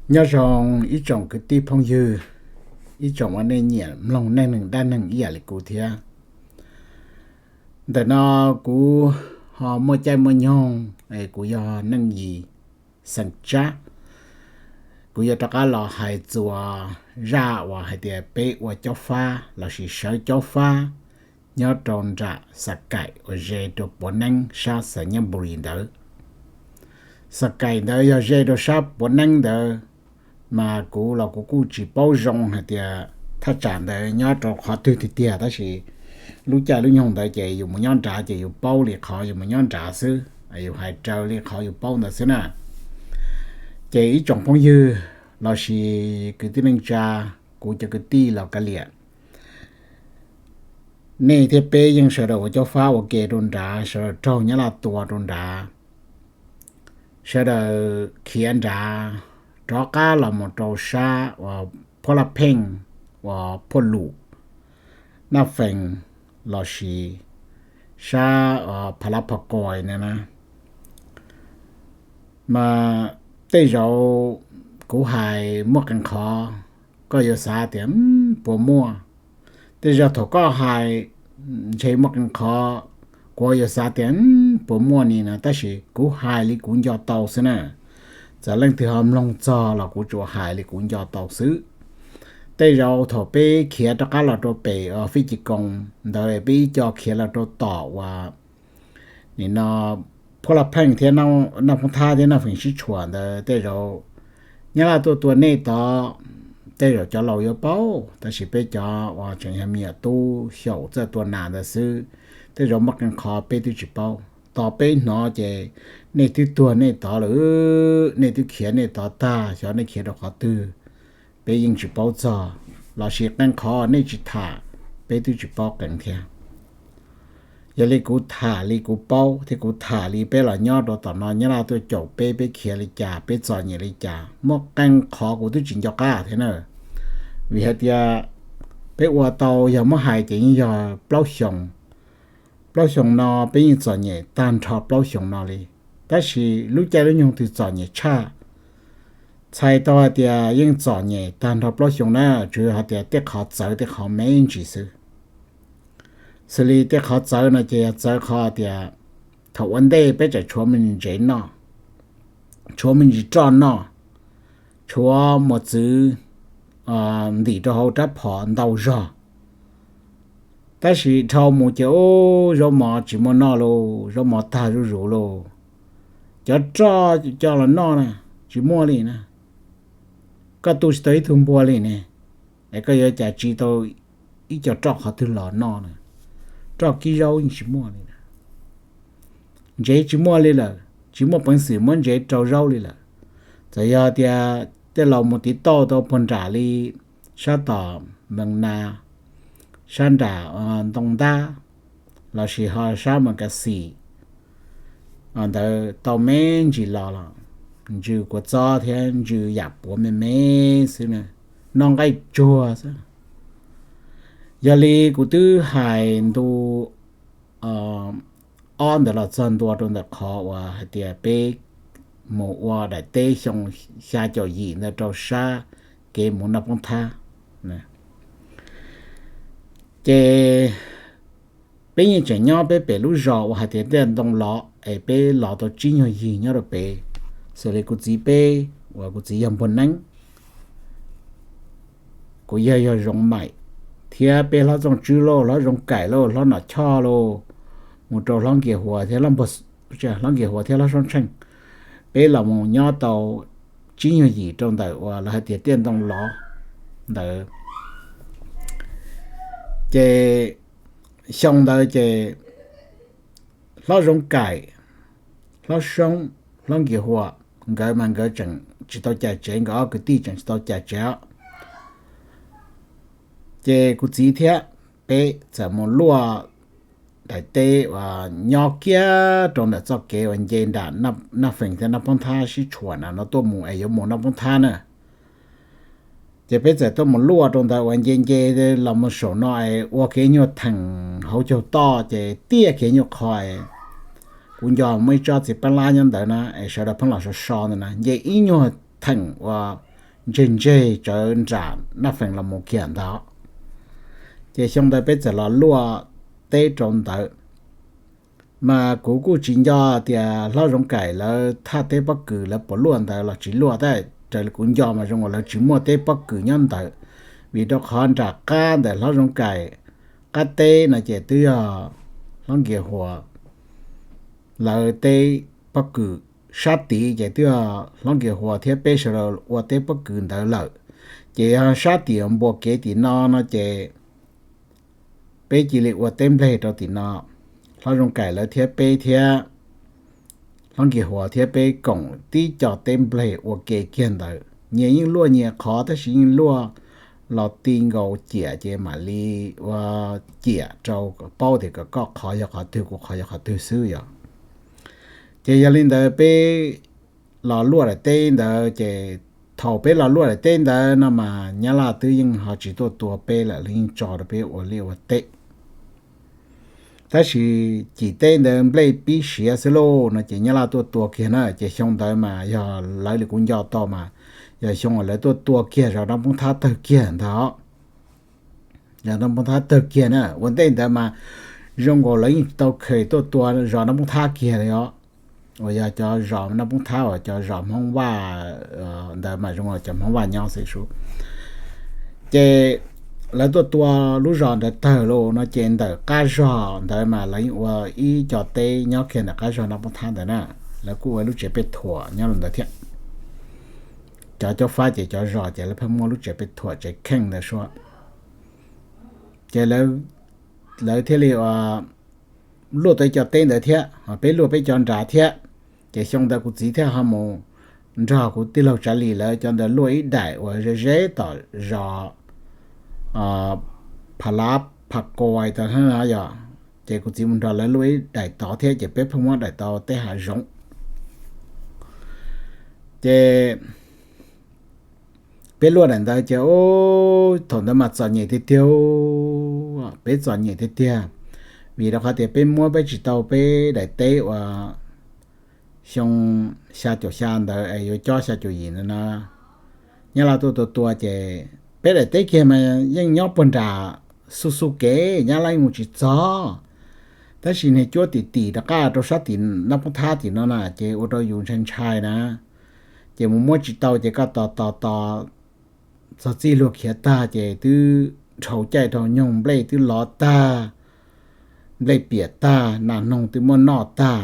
Nyob zoo ib tsoom kwv tij phooj ywg, ib tsoom uas nej nyiam mloog neej neeg dab neeg ib yam li kuv thiab. Ntawm no kuv ho muaj caij muaj nyoog, kuv yog Neej Yis xeem Tsab. Kuv yuav rov qab los hais txuas zaj uas hais tias peb ua caub fab lossis sawv caub fab nyob rau nram Xakaim uas ze rau Puav Neeb sab Xav Nyab Npu Lis ntawd. Xakaim ntawd yog ze rau sab Puav Neeb ntawd, mas kuv los kuv kuj tsis paub zoo hais tias thaj tsam ntawd nyob rau qhov twg tiag tiag, tab sis lub caij lub nyoog ntawd ces yus mus nyob nrad ces yus paub li qhov yus mus nyob nrad xwb, yus hais raws li qhov yus paub ntawd xwb na. Ces ib tsoom phooj ywg lossis kwv tij neej tsa, kuv cov kwv tij los kav liam, nej thiab peb yeej sawv daws ua caub fab ua ke rau nrad, sawv daws raug Nyab Laj tua rau nrad, sawv daws khiav nrad rov qab los mus rau sab uas Phuab Laj Pheej, uas Phuaj Lum, Naj Fees lossis sab Pha Lab Pha Koi na. Mas tej zaum kuv hais muaj qee qhov koj yuav xav tias puas muaj, tej zaum thaum koj hais ntshe muaj qee qhov kuv yuav xav tias puas muaj ni na, tab sis kuv hais li kuv nco tau xwb na. Txawm leej twg ho mloog txog los kuv tsuas hais li kuv nco tau xwb. Tej zaum thaum peb khiav rov qab los rau pem Fij Ci Koos ntawd, peb ib co khiav los rau tom uas nim no Phuab Laj Pheej thiab Naj Phoov Thab thiab Naj Fees sib tshuam ntawd, tej zaum Nyab Laj tuaj tua nej tod, tej zaum cov laus yuav paub, tab sis peb cov uas tseem yog me nyuam tub xyaum txawj tua nas ntawd xwb, tej zaum muaj qee qhov peb twb tsis paub. Tos peb hnov ces nej twb tuag nej tod lawm, nej twb khiav nej tod tag, xyov nej khiav rau qhov twg, peb yeej tsis paub txog, lossis qee qhov nej tsis tham, peb twb tsis paub qees thiab. Yog li kuv tham li kuv paub thiab kuv tham li peb los nyob rau tom no Nyab Laj tuaj caum peb, peb khiav li cas, peb txom nyem li cas, muaj qee qhov kuv twb tsis nco qab thiab na. Vim hais tias peb ua tau yog muab hais ces yeej yog plaub xyoos. Plaub xyoos no peb yeej txom nyem tag nrho plaub xyoos no li. Tab sis lub caij lub nyoog twg txom nyem tshaj, txhais tau hais tias yeej txom nyem tag nrho plaub xyoos na, tsuas yog hais tias tej qhov txawv tej qhov me ntsis xwb. Xws li tej qhov txawv no ces yog txawv qhov tias thaum ua ntej peb tseem tshuav me ntsis ntsev noj, tshuav me ntsis roj noj, tshuav mos txwv ntim rau hauv rab phom ntau zog. Tab sis dhau mus ces ub, zaub mov tsis muaj noj lauj, zaub mov tag zuj zus lauj. Cov roj coj los noj na, tsis muaj li na. Koj tu tsis tau ib tug npua li ne, es koj yuav cas tsis tau ib co roj qhov twg los noj na? Roj kib zaub yeej tsis muaj li na. Ntsev tsis muaj li lawm, tsis muaj peev xwm muab ntsev rau zaub li lawm. Txawm yog tias tej laus mus tiv tauj tau puag nram li sab tom Mees Nas, sab nram Ntoo Ntab, lossis ho sab Mas Kas Xim ntawd tau me ntsis los los ntsws kua txob thiab ntsws yam puav me me xwb na, noj nqaij tsuag xwb. Yog li kuv twb hais ntu ob ntawd los txog ntua rau ntawm qhov uas hais tias peb mus ua daim teb xyoo xya caum yim ntawd rau sab kev mus Naj Poob Thab. Ces peb yeej tseem nyob peb pem lub zos uas hais tias Tiaj Ntoo Lov es peb los tau tsib nyuag yig nyob rau pem. Xws li kuv txiv peb uas kuv txiv yog Npuag Neeb, kuv yawg yog Zoov Maim, thiab peb hlob Txooj Tswb lauj, hlob Zoov Kaim lauj, hlob Nom Choj lauj, mus rau hlob Nkias Huas thiab, hlob Nkias Huas thiab hlob Soob Tsheej, peb los mus nyob tau tsib nyuag yim rau ntawm uas lawv hais tias Tiaj Ntoo Lov ntawd. Ces xyoo ntawd ces hlob Zoov Kaim, hlob Soob, hlob Nkias Huas, nkawd mas nkawd tseem tsis tau cais tsev, nkawd ob kwv tij tseem tsis tau cais tsev os. Ces kuv txiv thiab peb txawm mus luaj daim teb uas nyob kiag rau ntawm txoj kev uas nce nram Naj Fees thiab Naj Poob Thab sib tshuam na no tuaj mus es yuav mus Naj Poob Thab na. Ces peb txawm tuaj mus luaj rau ntawd uas nce nce los mus saum no es ua kiag ib nyuag theem hauv caug toj ces tiaj kiag nyuag qho es kuv nco muaj ib tsob txiv pab lab nyob ntawd na es sawv daws pheej los so so ntawd na, nce ib nyuag theem uas ntseg ntseg tsawv nram Naj Fees los mus kiag ntawd. Ces xyoo ntawd peb txawm los luaj teb rau ntawd. Mas kuv kuj tsis nco tias Hlob Zoov Kaim lawv thaj teb pob kws lawv puas luaj ntawd los tsis luaj, tab raws li kuv nco mas zoo uas lawv tsis muaj teb pob kws nyob ntawd, vim rau qhov nram qab ntawm Hlob Zoov Kaim qab teb no ces twb yog Hlob Nkias Huas lawv teb pob kws, sab tid ces twb yog Hlob Nkias Huas thiab peb sawv daws ua teb pob kws ntawd lawm. Ces yog sab tim npua kev tim no no ces peb cia li ua teb nplej rau tim no. Hlob Zoov Kaim lawv thiab peb thiab Hlob Nkias Huas thiab peb koom tib co teb nplej ua ke kiag ntawd. Nyias yeej luaj nyias qhov tab sis yeej luaj los ti nkaus ciam ces mam li ua ciam rau kom paub tias kom koj qhov yog qhov twg kuv qhov yog qhov twg xwb yom. Ces yog li ntawd peb los luaj daim teb ntawd ces thaum peb los luaj daim teb ntawd no mas Nyab Laj twb yeej ho tsis tuaj tua peb lawm, lawv yeej tso rau peb ua liaj ua teb. Tab sis cim teb ntawd nplej pib siav xwb lauj no ces Nyab Laj tuaj tua kiag na. Ces xyoo ntawd mas yog lawv li kuv nco tau mas yog xyoo uas lawv tuaj tua kiag zos Nab Poob Thab tawg kiag ntag. Zos Nab Poob Thab tawg kiag na, ua ntej ntawd mas zoo nkaus lawv yeej tsis tau kheev tuaj tua zos Nab Poob Thab kiag li os. Uas yog cov zos Nab Poob Thab uas cov zos Hmoob Vaj ntawd mas zoo cov Hmoob Vaj nyob xwb sub. Ces lawv tuaj tua lub zos ntawd tawg lauj no ces ntawm qab zog ntawd mas lawv yeej ua ib co teb nyob kiag ntawm qab zog Nab Poob Thab ntawd na. Lawv kuj ua lub tsev pej thuam nyob rau ntawd thiab. Cov Cob Fab ces cov zos ces lawv pheej muaj lub tsev pej thuam tsev kheej ntawd sub. Ces lawv thiaj li luaj tau ib co teb ntawd thiab, peb luaj peb cov nrad thiab. Ces xyoo ntawd kuv txiv thiaj ho mus nrog kuv tij laug Tsav Lis lawv cov ntawd luaj ib daim uas ze ze tom zos Pha Lab Pha Kuai tod yom. Ces kuv txiv mus nrog lawv luaj ib daim tod thiab ces peb pheej muab daim tod teb hav zoov. Ces peb luaj daim ntawd ces thaum ntawd mas txom nyem tiag tiag, peb txom nyem tiag tiag, vim rau qhov tias peb muab peb tsis tau peb daim teb uas xyoo xya caum xya ntawd es yuav cob xya caum yim ntawd na. Nyab Laj tuaj tua tua ces peb daim teb kiag mas yeej nyob puag nram xu xu kev, Nyab Laj yeej mus tsis txog. Tab sis niag cuab tim tim rov qab rau sab tim Nab Poob Thab tim no na ces ua rau yus ntshai ntshai na. Ces mus muab tsis tau ces koj tos tos tos txog txij luag khiav tag ces twb dhau caij dhau nyoog, nplej twb lov tag, nplej piam tag, nas noog twb muab noj tag.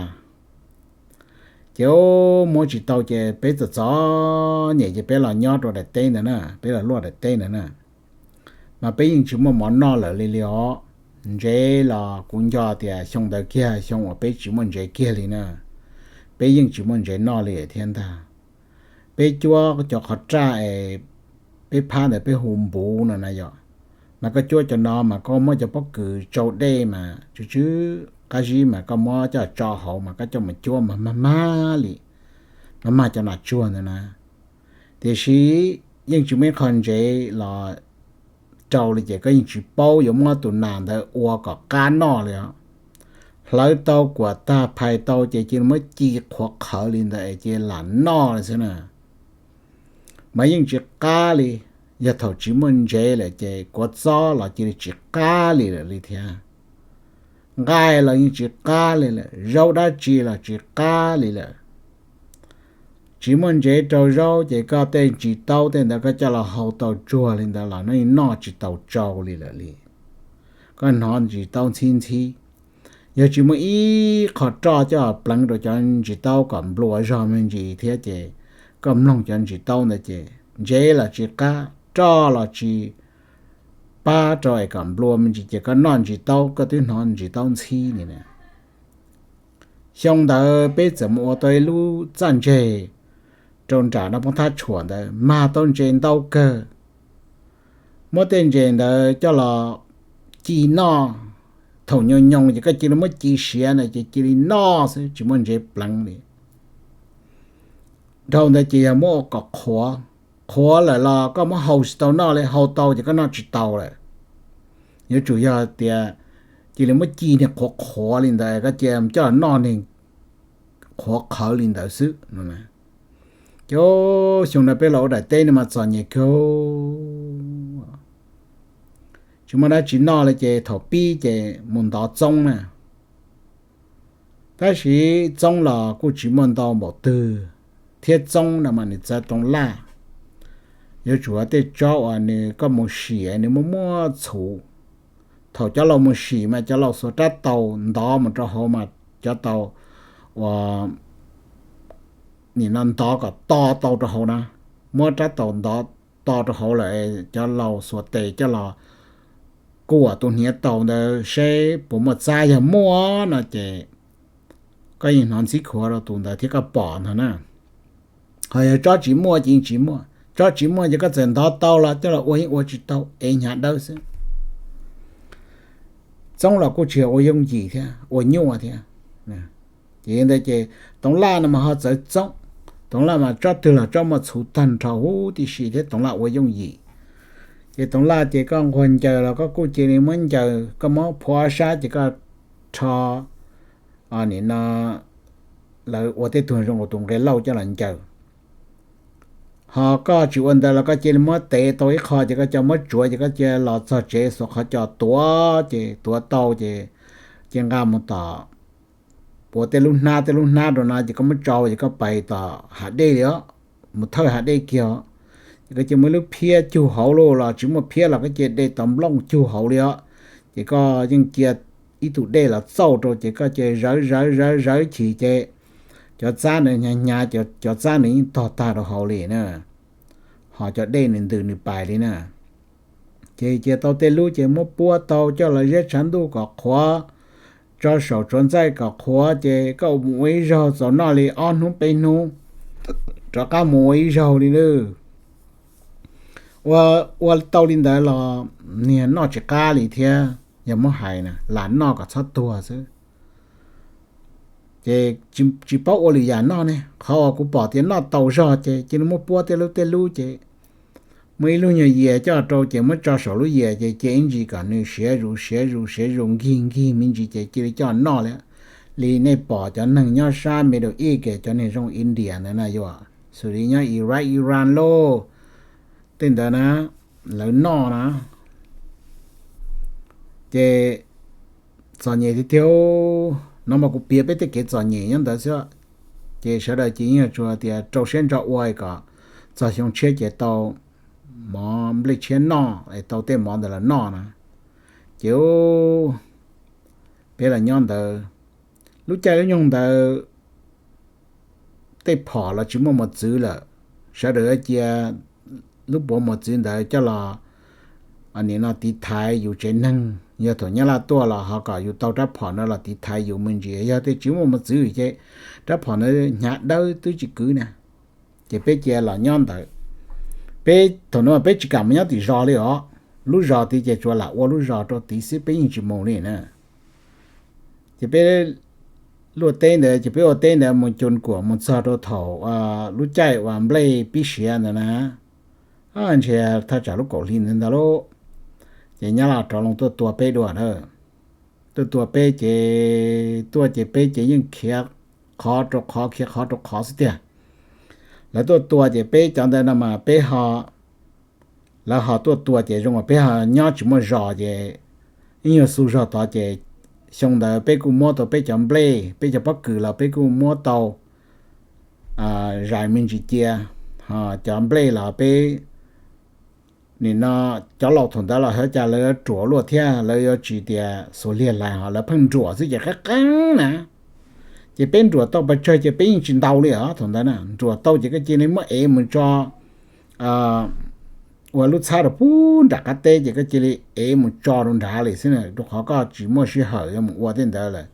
Ces muab tsis tau ces peb txom txom nyem ces peb los nyob rau daim teb ntawd na, peb los luaj daim teb ntawd na. Mas peb yeej tsis muaj mov noj lawm li li os. Ntsev los kuv nco tias xyoo ntawd kiag xyoo uas peb tsis muaj ntsev kiag li na, peb yeej tsis muaj ntsev noj li thiab ntag. Peb cuab cov qhov raj es peb phab ntawd peb hu npuv no na yom, mas koj cuab cov no mas koj muab cov pob kws tsau dej mas tsw tsw qab zib mas koj muab coj tso hauv mas koj coj mus cuab mas mag mag li, mas mag cov nas tsuag ntawd na. Tiam sis yeej tsis muaj ib qho ntsev los rau li ces koj yeej tsis paub yuav muab tus nas ntawd ua kom qab noj li os. Hlawv tau kuam tag phais tau ces cia li muab ci qhuav qhawv li ntawd es cia li lam noj li xwb na. Mas yeej tsis qab li, yog thaum tsis muaj ntsev lawm ces kuav txob los cia li tsis qab li lawm li thiab. Nqaij los yeej tsis qab li lawm, zaub dab tsi los tsis qab li lawm. Tsis muaj ntsev rau zaub ces koj tej ntsis taub tej ntawd koj coj los hau tau tsuag li ntawd los noj tsis tau tsau li lawm li. Koj hnov ntsis taub ntxhib ntxhib. Yog tsis muaj ib qho roj coj pleev rau cov ntsis taub kom nplua zog me ntsis thiab ces koj mloog cov ntsis taub ntawd ces ntsev los tsis qab, roj los tsis pab rau es kom nplua me ntsis ces koj noj ntsis taub koj twb hnov ntsis taub ntxhib li na. Xyoo ntawd peb txawm mus ua tau ib lub txaj ntseg rau nram Naj Poob Thab Tshuam ntawd, mag tau ntses ntau kawg. Muab tej ntses ntawd coj los ci noj, thaum nyoos nyoos ces koj cia li muab ci siav na ces cia li noj xwb tsis muaj ntsev pleev li. Dhau ntawd ces yog muab ua kom qhuav, qhuav lawm los koj muab hau tsis tau noj li, hau tau ces koj noj tsis tau lawm. Yuav tsum yog tias cia li muab ci niag qhuav qhuav li ntawd koj cia coj los noj niag qhuav qhawv li ntawd xwb. Ces xyoo ntawd peb los ua daim teb no mas txom nyem kawg, tsis muaj dab tsi noj li ces thaum pib ces mus ntov txoob na. Tab sis txoob los kuj tsis muaj ntau npaum twg, thiab txoob no mas nws txawv toov laj, yuav tsum tej tsob uas nws koj mus sim nws muaj muaj txhuv. Thaum cov laus mus sim mas cov laus xuas rab taus ntov mus rau hauv mas cov taus uas nim no ntov kom to tau rau hauv na, muab rab taus ntov to rau hauv lawm, cov laus xuas tes coj los kuam tus hniav taus ntawd seb puas muaj txab, yog muaj no ces koj yeej hnov ntxhib khuav rau tus ntawd thiab koj pom ntag na. Ho yog tsob tsis muaj ces yeej tsis muaj, tsob tsis muaj ces koj txawm ntov tau los coj los ua yeej ua tsis tau, ev hnyav dawb xwb. Txoob los kuj tsis yog ua yooj yim thiab ua nyuaj thiab. Ces ntawd ces toov laj no mas ho txawv txoob. Toov laj mas tsob twg los tsob muaj txhuv tag nrho huv tib si thiab toov laj ua yooj yim. Ces toov laj ces koj nquag ncaws los koj kuj cia li muab ncaws, koj muab phua ob sab ces koj rho nim no lawv ua tej tug zoo tus nqe lauj coj los ncaws. Ho koj tsis ua ntawd los koj cia li muab tev tau ib qho ces koj coj muab tsuav ces koj cia los txog tsev xuas qhov cos tuav, ces tuav tau ces cia nqa mus tom, ua tej lub hnab tej lub hnab rau no ces koj muab tsau ces koj pais tom hav dej li os, mus thawj hav dej kiag os. Ces koj cia muaj ib lub phiab cug hauv los tsis muaj phiab los koj cia de tau nplooj cug hauv li os. Ces koj yeej cia ib tug dej los txauj rau ces koj cia zawv zawv zawv zawv chim ces cov txab ntawd hnyav hnyav, cov txab ntawd yeej tog tag rau hauv li na. Ho cov dej nws ntws nws pais li na. Ces cia tau tej lub ces muab puab tau coj los ziab tshav ntuj kom qhuav, tso saum tsuav ntxaij kom qhuav ces koj mus ua ib zaug txaus noj li ob hnub peb hnub, rov qab mus ua ib zaug li lawm. Ua, ua tau li ntawd los niag noj tsis qab li thiab, yog muab hais na lam noj kom txhob tuag xwb. Ces tsis paub ua lwm yam noj ne, qhov uas kuv pom tias noj tau zog ces cia li muab puab tej lub tej lub ces muaj ib lub nyuag yias coj rau ces muab tso saum lub yias ces cia ib ntsis kom nws siav zus siav zus siav zus nkig nkig me ntsis ces cia li coj noj li. Li nej pom cov neeg nyob sab Middle East, cov niag zoo India ntawd na, yuav xws li nyob Iraq, Iran lauj, tej ntawd na, lawv noj na. Ces txom nyem tiag tiag, no mas kuv piav peb tej kev txom nyem nyob ntawd xwb. Ces sawv daws ces yeej tsuas tias rau siab ntso ua kom txog xyoo tshiab ces tau mov nplej tshiab noj, tau tej mov ntawd los noj na. Ces peb los nyob ntawd, lub caij lub nyoog ntawd tej phom los tsis muaj mos txwv lawm, sawv daws cia lub puav mos txwv ntawd coj los nim no tiv thaiv yus tsev neeg, yog thaum Nyab Laj tuaj los ho kom yus tau rab phom no los tiv thaiv yus me ntsis, yog tej tsis muaj mos txwv ces rab phom ntawd hnyav dawb twb tsis kwv na. Ces peb cia los nyob ntawd. Peb thaum no peb tsis kam mus nyob tim zos li os, lub zos tid ces tsuas lam ua lub zos rau tid xwb, peb yeej tsis mus li na. Ces peb luaj teb ntawd ces peb ua teb ntawd mus cus kuam mus txog rau thaum lub caij uas nplej pib siav ntawd na, ntshe thaj tsam lub kaum hli ntawd ntag lauj. Ces Nyab Laj rov loo tuaj tua peb dua na. Tuaj tua peb ces tuaj ces peb ces yeej khiav qhov rau qhov khiav qhov rau qhov xwb tiag. Lawv tuaj tua ces peb cov ntawd no mas peb ho, lawv ho tuaj tua ces zoo uas peb ho nyob tsis muaj zos ces ib nyuag xu zog tod ces xyoo ntawd peb kuj muab tau peb cov nplej peb cov pob kws los peb kuj muab tau zais me ntsis cia. Ho cov nplej los peb nim no cov laus thaum ntawd los xyov cas lawv ruam luaj thiab lawv yuav tsis tias xuas liag lais ho lawv pheej nruam xwb ces qeeb qeeb na. Ces peb nruam tau pes tsawg ces peb yeej tsis ntaus li os thaum ntawd na. Nruam tau ces koj cia li muab ev mus tso ua lub txhab rau pub nram qab teb ces koj cia li ev mus tso rau nrad li xwb na, rau qhov koj tsis muaj sij hawm yuav mus ua tej ntawd lawm.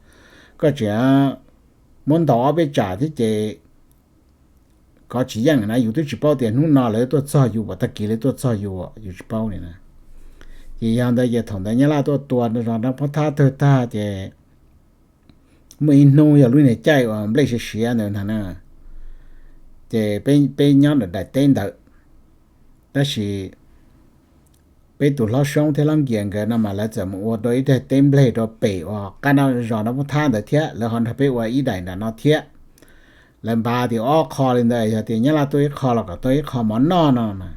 Koj tseem muab ntaus ob peb tsam thiab ces kov tsis yeej na, yus twb tsis paub tias hnub no lawv tuaj txog yus, tag kis lawv tuaj txog yus, yus tsis paub li na. Ces yog ntawd ces thaum ntawd Nyab Laj tuaj tua zos Nab Phob Thab tawg tag ces muaj ib hnub yog lub niag caij uas nplej siav siav ntawd ntag na, ces peb nyob daim teb ntawd, tab sis peb tus hlob Soob thiab hlob Nkias nkawd no mas lawv txawm mus ua rau ib daim teb nplej rau pem uas qab zos Nab Phob Thab ntawd thiab, lawv ho nrog peb ua ib daim nram no thiab. Lawv npaj tias ob qho li ntawd, yog tias Nyab Laj tuaj ib qho los kom tau ib qho mov noj no na.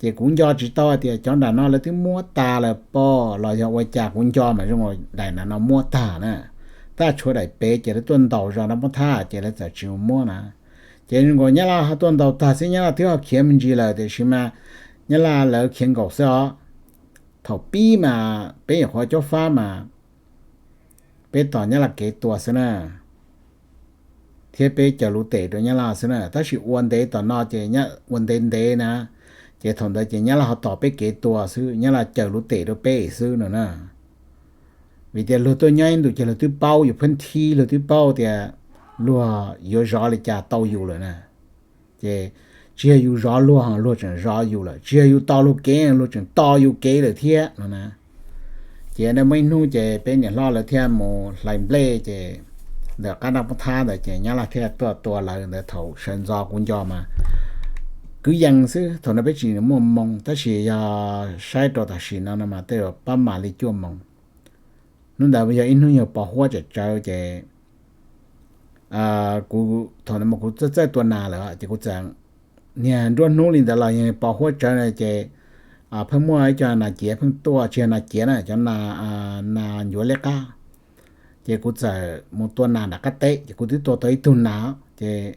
Ces kuv nco tsis tau hais tias cov nram no lawv twb muab tas lawm pob los yog ua cas, kuv nco mas zoo nkaus daim nram no muab tag na. Tab tshuav daim pem ces lawv tuaj ntaus zos Naj Poob Thab ces lawv txawm tsis muab na. Ces zoo nkaus Nyab Laj ho tuaj ntaus tag xwb, Nyab Laj twb ho khiav me ntsis lawm, tiam sis mas Nyab Laj lawv khiav nkaus xwb os. Thaum pib mas peb nyuam qhuav cob fab mas peb tos Nyab Laj kev tua xwb na, thiab peb caws lub tem rau Nyab Laj xwb na. Tab sis ua ntev tom no ces ua ntev ntev na, ces thaum ntawd ces Nyab Laj ho tos peb kev tua xwb, Nyab Laj caws lub tem rau peb xwb no na. Vim tias luag tuaj nyob ib ntus ces luag twb paub, yus pheej thib luag twb paub tias luag yuav zov li cas tau yus lawm na. Ces tsis yog yus zov luag, luag tseem zov yus lawm, tsis yog yus tos luag kev, luag tseem tos yus kev lawm thiab no na. Ces muaj ib hnub ces peb niam hlob lawv thiaj mus hlais nplej ces ntawm qab Naj Poob Thab ntawd ces Nyab Laj thiaj tuaj tua lawv ntawd. Thaum sawv ntxov kuv nco mas kwv yees xwb, thaum no peb tsis muaj moo, tab sis yog saib rau tam sim no no mas tej zaum pab mam li cuaj moos. Hnub ntawd yog ib hnub nyuag pos huab tsawv tsawv ces kuv, thaum no kuv txawj txawj tua nas lawm ces kuv txawm, niag nruab hnub li ntawd los yog pos huab tsawv na ces pheej muaj ib co nas ciav pheej tuaj, tsis yog nas ciav na, cov nas ncuav liab qab. Ces kuv txawm mus tua nas nram qab teb ces kuv twb tua tau ib tug nas ces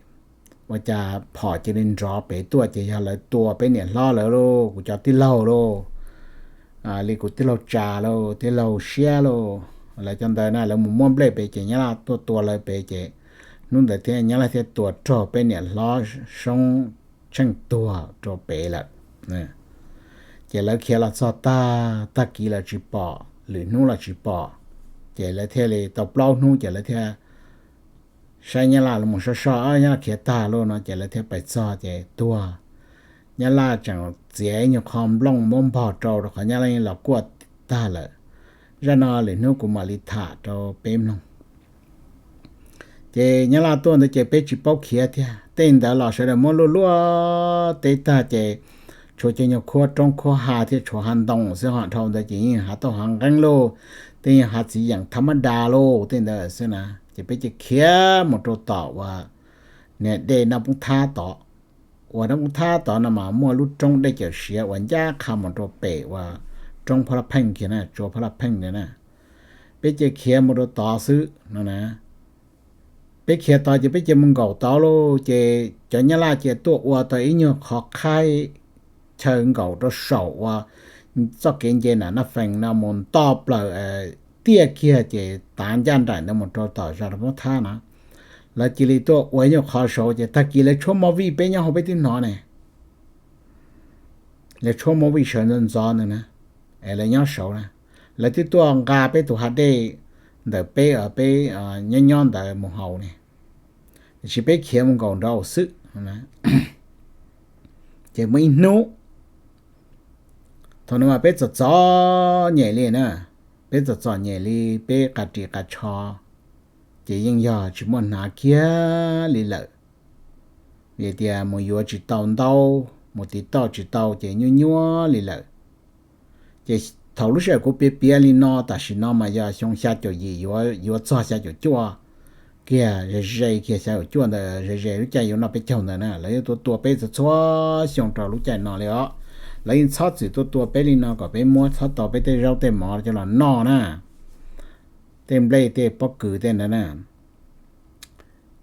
ua cas phom cia li nrov pem tuaj ces yog lawv tua peb niam hlob lawv lauj, kuv cov tij laug lauj, li kuv tij laug Tsa lauj, tij laug Siab lauj, lawv cov ntawd na, lawv mus muab nplej pem ces Nyab Laj tuaj tua lawv pem ces hnub ntawd thiab Nyab Laj thiaj tua raug peb niam hlob Soob Tsheej tuag rau pem lawm. Ces lawv khiav los txog tag, tag kis los tsis pom, lwm hnub los tsis pom, ces lawv thiaj li tau plaub hnub ces lawv thiaj saib Nyab Laj los mus soj soj, Nyab Laj khiav tag lauj no ces lawv thiaj pais txog ces tuag. Nyab Laj tseem txiav ib nyuag qho nplooj muab npog rau, rau qhov Nyab Laj yeej los kuaj tag lawm. Zaj no lwm hnub kuv mam li tham rau peb mloog. Ces Nyab Laj tuaj ntawd ces peb tsis paub khiav thiab, tej ntawd los sawv daws muab luaj luaj teb tag ces tshuav cov nyuag khuab roob khuab hav thiab tshuav hav ntoo xwb, ho dhau ntawd ces yeej hav tauj hav nqeeb lauj, tej nyuag hav txiv yeem thav mab da lauj, tej ntawd xwb na. Ces peb ces khiav mus rau tom uas niag dej Naj Poob Thab tod, uas Naj Poob Thab tod no mas muaj lub roob dej cawm siav uas ncaj qha mus rau pem uas roob Phab Laj Pheej kiag na, tsua Phab Laj Pheej ntawd na. Peb ces khiav mus rau tod xwb no na. Peb khiav tod ces peb cia mus nkaum tod lauj, ces cov Nyab Laj cia tuaj ua tau ib nyuag qhov qhaib chaw nkaum rau saum uas txoj kev nce nram Naj Fees no mus nto plaws tiaj kiag ces tav ncaj nraim ntawd mus rau tom zos Naj Poob Thab na. Lawv cia li tuaj ua ib nyuag qhov saud ces tag kis lawv tshuab movie peb nyob hauv peb twb hnov ne. Lawv tshuab movie sawv ntxov ntxov ntawd na, es lawv nyob saud na. Lawv twb tuaj nqa peb tus hav dej ntawm peb, peb nyob nyob ntawd mus haus ne, tiam sis peb khiav mus nkaum nraud xwb. Ces muaj ib hnub, thaum no mas peb txom txom nyem li na, peb txom txom nyem li, peb qa ris qa tsho, ces yeej yog tsis muaj hnav kiag li lawm, vim tias mus yuav tsis tau ntaub, mus tiv tauj tsis tau ces nyuaj nyuaj li lawm. Ces thaum lub sij hawm kuv piav piav li no tam sim no mas yog xyoo xya caum yim yuav txog xya caum cuaj kiag, ze ze kiag xya caum cuaj ntawd, ze ze lub caij yuav noj peb caug ntawd na, lawv yuav tuaj tua peb txhua txhua xyoo rau lub caij no li os. Lawv yeej txhob txwm tuaj tua peb li no kom peb muab txhob tau peb tej zaub tej mov coj los noj na, tej nplej tej pob kws tej ntawd na.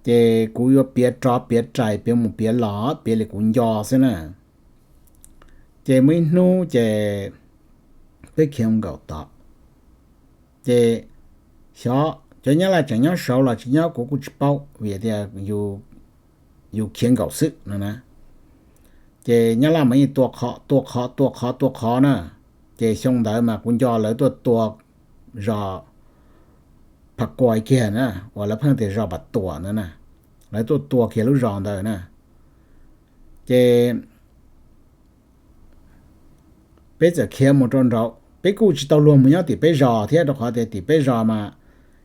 Ces kuv yuav piav rov piav rais, piav mus piav los, piav li kuv nco xwb na. Ces muaj ib hnub ces peb khiav mus nkaum tod, ces xyov cov Nyab Laj tseem nyob saud los tsis nyob kuv kuj tsis paub, vim tias yus khiav nkaum xwb no na. Ces Nyab Laj mas yeej tua qhov tua qhov tua qhov tua qhov na. Ces xyoo ntawd mas kuv nco lawv tuaj tua zos Pha Kuai kiag na, uas lawv pheej tias zos Pha Tuam ntawd na, lawv tuaj tua kiag lub zos ntawd na. Ces peb txawm khiav mus rau nraud, peb kuj tsis tau luag mus nyob tim peb zos thiab, rau qhov tias tim peb zos mas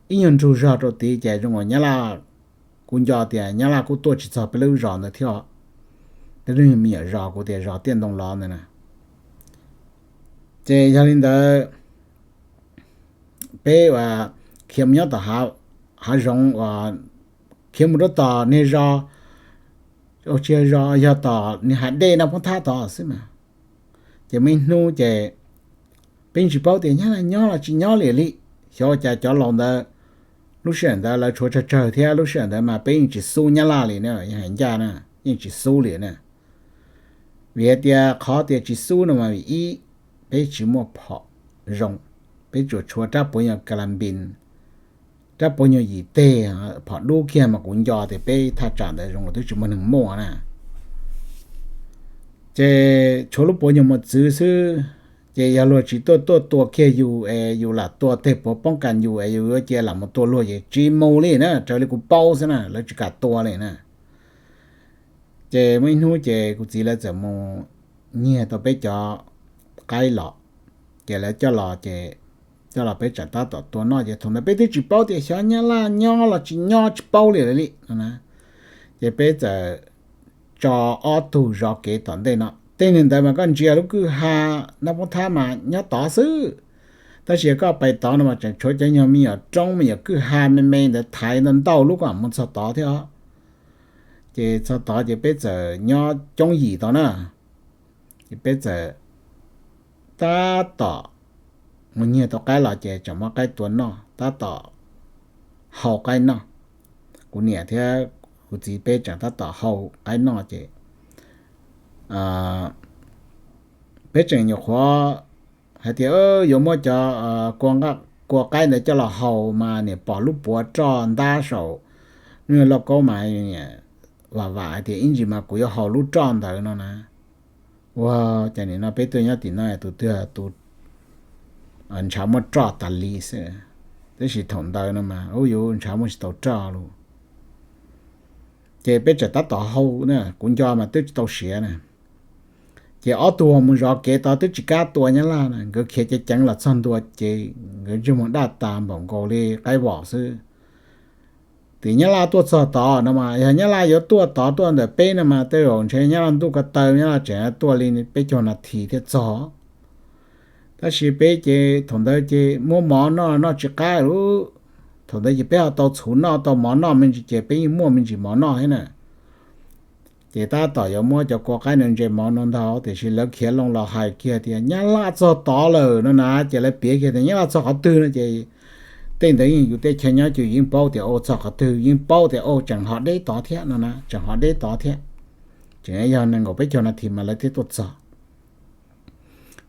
ib nyuag nrug zog rau tid ces zoo uas Nyab Laj, kuv nco tias Nyab Laj kuj tuaj tsis txog peb lub zos ntawd thiab. Peb lub me nyuam zos kuv tias zos Tiaj Ntoo Lov ntawd na. Ces yog li ntawd, peb uas khiav mus nyob tom hav zoov uas khiav mus rau tom niag zos, ua tsis yog zos, yog tom niag hav dej Naj Poob Thab tod xwb mas. Ces muaj ib hnub ces peb yeej tsis paub tias Nyab Laj nyob los tsis nyob li li. Xyov ua cas cov laus ntawd lub sij hawm ntawd lawv tshuav tsawg tsawg thiab, lub sij hawm ntawd mas peb yeej tsis xub Nyab Laj li na, yog hais ncaj na, yeej tsis xub li na. Vim hais tias qhov tias tsis xub no mas vim ib, peb tsis muaj phom zoo, peb tsuas tshuav rab puav nyuag ka la npis, rab puav nyuag yim teg, phom dub kiag mas kuv nco tias peb thaj tsam ntawd zoo twb tsis muaj neeg muaj na. Ces tshuav lub puav nyuag mos txwv xwb, ces yog luag tsis tuaj tuaj tua kiag yus es yus lam tua teg puav poob kas yus es yus yuav cia lam mus tua luag ces tsis mus li na, raws li kuv paub xwb na, lawv tsis kam tua li na. Ces muaj ib hnub ces kuv txiv lawv txawm mus nyiag tau peb cov qaib los, ces lawv coj los ces coj los peb tseem tab tom tua noj, ces thaum ntawd peb twb tsis paub tias xyov Nyab Laj nyob los tsis nyob, tsis paub li lawm li no na. Ces peb txawm tso ob tug zov kev tom ntej no, tej neeg ntawd mas koj ntsia lub kwj ha Naj Poob Thab mas nyob tod xwb, tab sis koj pais tod no mas tseem tshuav cov nyuag me nyuam roob me nyuam kwj ha me me ntawd thaiv ntau ntau lub kom mus txog tod thiab os. Ces txog tod ces peb txawm nyob coob yim tod na, ces peb txawm tab tom mus nyiag tau qaib los ces tseem muab qaib tua noj, tab tom hau qaib noj. Kuv niam thiab kuv txiv peb tseem tab tom hau qaib noj ces peb tseem nyuam qhuav hais tias yuav muab cov kua qaib ntawd coj los hau mas niam pom lub puav roj ntab saum lub niag lauj kaub mas vam vam hais tias ib ntsis mas kuv yuav hau lub roj ntawd no na. Ua cas nim no peb tuaj nyob tim no tus twg tus ntshav muaj roj tas li xwb, tab sis thaum ntawd no mas ub yuav ntshav muaj tsis tau roj li. Ces peb tseem tab tom hau na, kuv nco mas twb tsis tau siav na. Ces ob tug mus zov kev tod twb tsis kam tua Nyab Laj na, nkawd khiav ceev ceev los txog ntua ces nkawd ntsej muag daj tas npaum nkaus li qaib vom xwb. Tim Nyab Laj tuaj txog tod no mas yog Nyab Laj yuav tuaj tod tuaj ntawm peb no mas tej zaum ntshe Nyab Laj ntuj ko taw Nyab Laj tseem tuaj li peb caug nas this thiaj txog. Tab sis peb ces thaum ntawd ces muab mov noj noj tsis qab lawm. Thaum ntawd ces peb ho tau txhuv noj tau mov noj me ntsis ces peb yeej muaj me ntsis mov noj thiab na. Ces tab tom yuav muab cov kua qaib no ntse mov no ntag tiam sis lawv khiav loo los hais kiag tias Nyab Laj txog tod lawm no na, ces lawv piav kiag tias Nyab Laj txog qhov twg no ces tej ntawd yeej yus tej chaw nyob ces yeej paub tias ua txog qhov twg, yeej paub tias ua tseem ho deb tod thiab no na, tseem ho deb tod thiab. Tseem yog nees nkaum peb caug nas this mas lawv thiaj tuaj txog.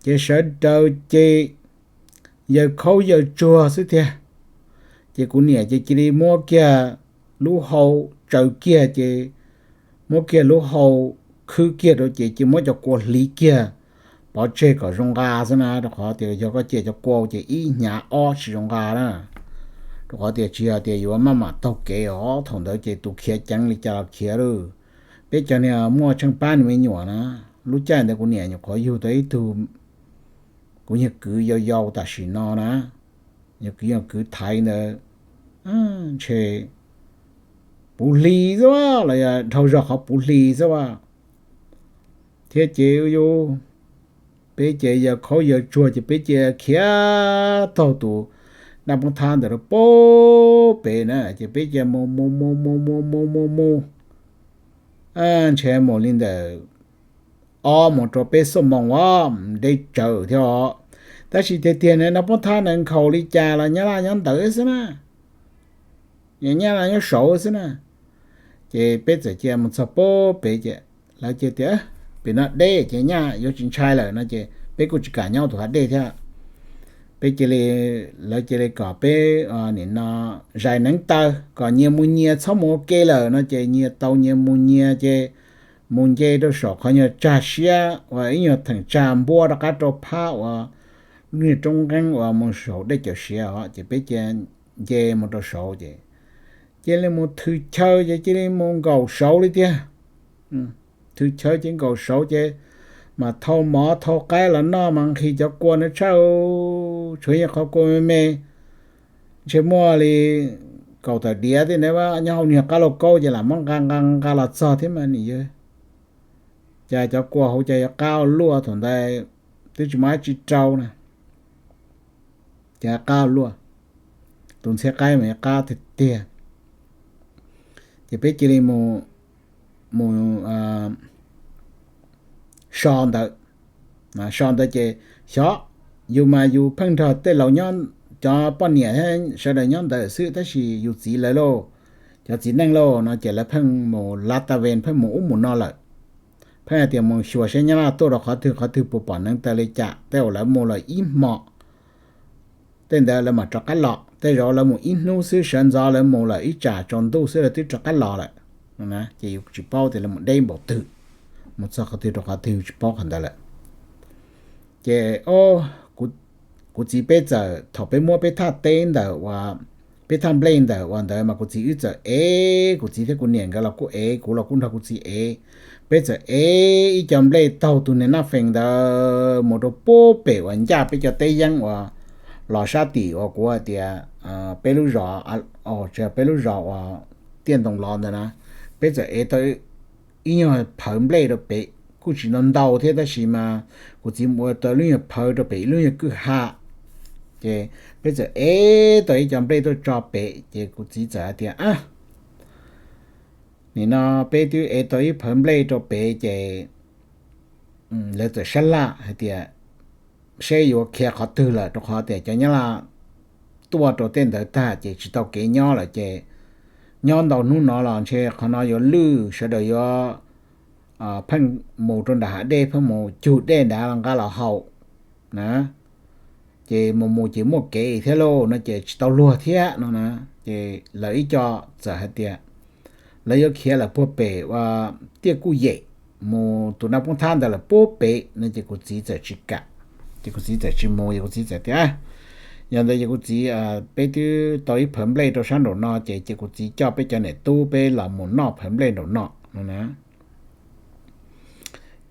Ces sawv daws ces yawg khaub yawg tsuag xwb tiag. Ces kuv niam ces cia li muab kiag lub hau tsaws kiag ces muab kiag lub hau khwb kiag rau ces cia muab cov kua hliv kiag pov tseg kom zoo nqa xwb na, rau qhov tias yog koj cia cov kua ces ib hnyav ob tsis zoo nqa na. Rau qhov tias tsis yog tias yuav maj mam taug kev os, thaum ntawd ces tus khiav ceev li cas los khiav lawm. Peb cov niag muaj tsheej pab nws me nyuam na, lub caij ntawd kuv niam nyuam qhuav yug tau ib tug, kuv yog kwv yau yau tam sim no na, yog kwv yog kwv thaiv ntawd, ntshe puv hli xwb los yog dhau zog qhov puv hli xwb a. Thiab ces yus, peb ces yawg khaub yawg tsuag ces peb cia khiav taug tus dab poob thab ntawd rau pem na, ces peb cia mus mus mus mus mus mus mus mus, ntshe mus li ntawm ob mus rau peb xuab moos a, deb tsawv thiab os. Tab sis tiag tiag na dab poob thab ntawd nkhaus li cas los Nyab Laj nyob ntawd xwb na, Nyab Laj nyob saud xwb na. Ces peb txawm cia mus txog pem ces lawv cia tias pem no deb ces nyaj yuav tsis ntshai lawm no ces peb kuj tsis kam nyob tus hav dej thiab. Peb cia li, lawv cia li kom peb nim no zais neev taw kom nyias mus nyias txhob mus ua ke lawm no ces nyias tau nyias mus nyias ces mus nce rau saum qhov nyuag tsag siab uas ib nyuag theem tsag npuab rov qab rau phab uas lub niag roob nqeeb uas mus saum dej cawm siav os, ces peb cia nce mus rau saud ces cia li mus thwm chaw ces cia li mus nkaum saud li tiag. Thwm chaw ces nkaum saud ces mas thau mov thau qaib los noj mas nqhis cov kua na tshaj, tshuav yog qhov kua me me, ntshe muaj li kaum tawm diav tej na, nyob hauv niag qab lauj kaub ces lam muab nqa nqa nqa los txog thiab mas nim yog cas cov kua hauv cas yuav qab ua luaj, thaum ntawd twb tsis muaj dab tsi rau na, cas qab ua luaj, tus ntxhiab qaib mas yuav qab tiag tiag. Ces peb cia li mus, mus so ntawd. So ntawd ces xyov, yus mas yus pheej nrog tej laus nyob, cov poj niam sawv daws nyob ntawd xwb, tab sis yus txiv lawv lauj, cov txiv neej lauj no ces lawv pheej mus lav tas ves, pheej mus ub mus no lawm. Pheej hais tias mus xyuas saib nyab laj tuaj rau qhov twg qhov twg, puas pom neev taw li cas. Tej uas lawv mus lawm ib hmo, tej ntawd lawv mam rov qab los. Tej zaum lawv mus ib hnub xwb, sawv ntxov lawv mus lawm ib tsam tsaus ntuj xwb lawv twb rov qab los lawm. Ces yus tsis paub tias lawv mus deb npaum twg, mus txog qhov twg rau qhov twg, yus tsis paub qhov ntawd lawm. Ces kuv txiv peb txawm, thaum peb muab peb thaj teb ntawm uas, peb thaj nplej ntawm uas ntawd mas kuv txiv wb txawm ev, kuv txiv thiab kuv niam nkawd los kuj ev, kuv los kuj nrog kuv txiv ev. Peb txawm ev ib co nplej taug tus niag naj fees ntawd mus rau puag pem uas ncaj peb cov teb yeeb uas los sab tim uas kuv hais tias peb lub zos, peb lub zos uas Tiaj Ntoo Los ntawd na. Peb txawm ev tau ib nyuag phawv nplej rau pem, kuj tsis ntau ntau thiab tab sis mas kuv txiv mus ua tau lub nyuag phawv rau pem ib lub nyuag kwj ha. Ces peb txawm ev tau ib co nplej tuaj tso pem, ces kuv txiv txawm hais tias, nim no peb twb ev tau ib phawv nplej rau pem ces lawv txawm sab laj hais tias seb yuav khiav qhov twg lawm, rau qhov tias cov nyab laj tuaj rau tej ntawd tag ces tsis tau kev nyob lawm. Ces nyob ntau hnub no los ntshe qhov no yuav lwj, sawv daws yuav pheej mus rau nram hav dej, pheej mus cug dej nrad los nqa los haus na, ces mus mus ces muaj kev thiab lauj no ces tsis tau luag thiab no na. Ces lawv ib co txawm hais tias lawv yuav khiav lawm puag pem ua Tiaj Kuj Yem, mus tus Naj Poob Thab ntawd lawm puag pem no ces kuv txiv txawm tsis kam, ces kuv txiv txawm tsis mus, ces kuv txiv txawm tias, yog ntawd ces kuv txiv, peb twb tau ib phawv nplej rau sab nraum no ces, ces kuv txiv coj peb cov niam tub peb los mus noj phawv nplej nraum no no na.